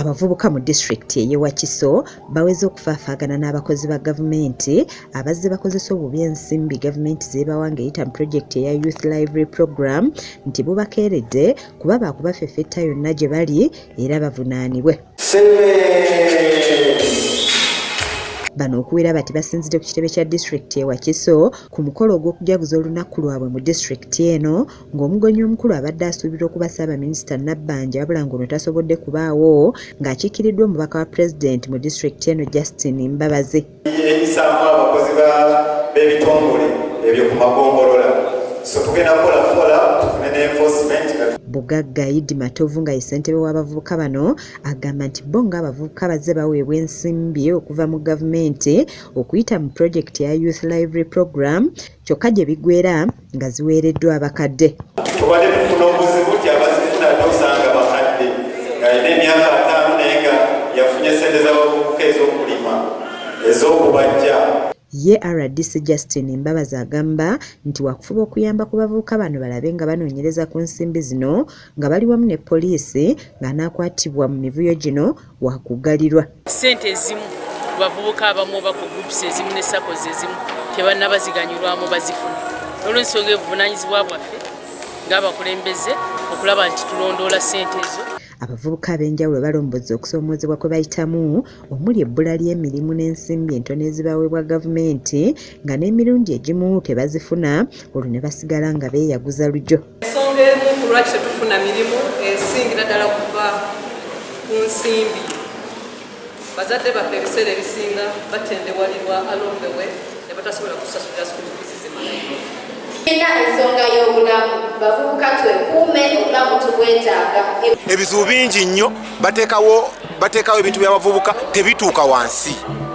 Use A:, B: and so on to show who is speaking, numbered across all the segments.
A: Abavubuka mu disitulikiti ey'e Wakiso baweze okufaafaagana n'abakozi ba gavumenti abazze bakozesa obubi ensimbi gavumenti z'ebawa ng'eyita mu pulojekiti eya Youth Lively Program nti bubakeeredde kuba baakubafeffetta yonna gye bali era bavunaanibwe. Bano okuwera bati basinzidde ku kitebe kya disitulikiti e Wakiso ku mukolo ogw'okujaguza olunaku lwabwe mu disitulikiti eno ng'omugenyi omukulu abadde asuubirwa okuba Ssaabaminisita Nabbanja wabula ng'ono tasobodde kubaawo ng'akiikiriddwa omubaka wa pulezidenti mu disitulikiti eno Justine Mbabazi.
B: Eyisaamu abakozi b'ebitongole ebyo ku magombolola, so tugenda kukola fola tufune ne enforcement.
A: Bugagga Idi Matovu nga ye ssentebe w'abavubuka bano agamba nti bo ng'abavubuka bazze baweebwa ensimbi okuva mu gavumenti okuyita mu pulojekiti ya Youth Lively Program kyokka gye bigwera nga ziweereddwa abakadde.
B: Tubadde tufuna obuzibu nti abazifuna ate osanga bakadde ng'alina emyaka 50 naye nga yafunye ssente z'abavubuka ez'okulima, ez'okubajja.
A: Ye RDC Justine Mbabazi agamba nti wakufuba okuyamba ku bavubuka bano balabe nga banoonyereza ku nsimbi zino nga bali wamu ne poliisi, ng'anaakwatibwa mu mivuyo gino wakuggalirwa.
C: Ssente ezimu ku bavubuka abamu oba ku groups ezimu ne SACCOs ezimu tebannaba ziganyulwamu bazifuna, olw'ensonga ebuvunaanyizibwa bwaffe ng'abakulembeze okulaba nti tulondoola ssente ezo.
A: Abavubuka ab'enjawulo balombozza okusoomoozebwa kwe bayitamu omuli ebbula ly'emirimu n'ensimbi entono ezibaweebwa gavumenti nga n'emirundi egimu tebazifuna olwo ne basigala nga beeyaguza lujo.
D: Ensonga emu ku lwaki tetufuna mirimu esingira ddala kuva ku nsimbi. Bazadde baffe ebiseera ebisinga batendewalirwa along the way ne batasobola kusasulira school fees zimala.
E: Tulina ensonga y'obulamu, bavubuka twekuume, obulamu tubwetaaga.
F: Ebizibu bingi nnyo, bateekawo ebintu by'abavubuka tebituuka wansi.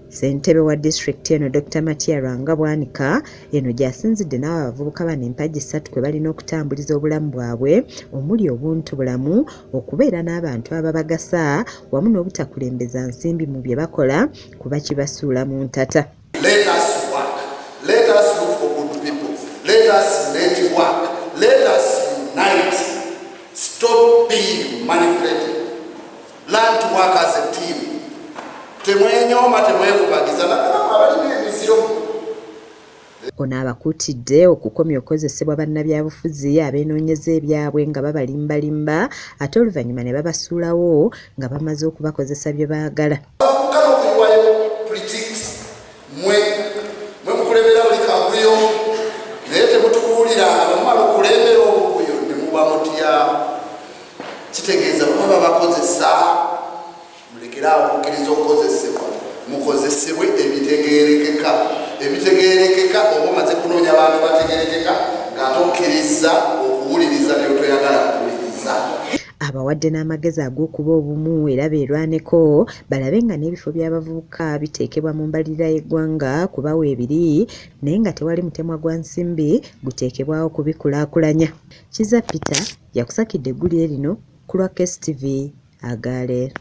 A: Ssentebe wa disitulikiti eno Dr Matia Lwanga Bwanika eno gy'asinzidde n'awa abavubuka bano empagi 3 kwe balina okutambuliza obulamu bwabwe omuli obuntu bulamu, okubeera n'abantu ababagasa wamu n'obutakulembeza nsimbi mu bye bakola kuba kibasuula mu ntata.
G: Let us work. Let us look for good people. Let us network. Let us unite. Stop being manipulated. Learn to work as a team. Temwenyooma, temwekubagiza, naddala abalina emiziro.
A: Ono abakuutidde okukomya okukozesebwa bannabyabufuzi abeenoonyeza ebyabwe nga babalimbalimba ate oluvannyuma ne babasuulawo nga bamaze okubakozesa bye baagala.
G: Abavubuka n'okuyiwayo predict mwe mwe mukulembera buli kavuyo, naye temutubuuliranga bwe mumala okukulembera obuvuyo ne muba mutya. Kitegeeza baba babakozesa, mulekeraawo okukkiriza okukozesebwa, mukozesebwe ebitegeerekeka. Ebitegeerekeka oba omaze kunoonya bantu bategeerekeka ng'ate okkiriza okuwuliriza by'otoyagala kuwuliriza.
A: Abawadde n'amagezi ag'okuba obumu era beerwaneko balabe nga n'ebifo by'abavubuka biteekebwa mu mbalirira y'eggwanga kuba weebiri naye nga tewali mutemwa gwa nsimbi guteekebwawo kubikulaakulanya. Kiza Peter yakusakidde eggulire lino ku lwa KSTV agaleero.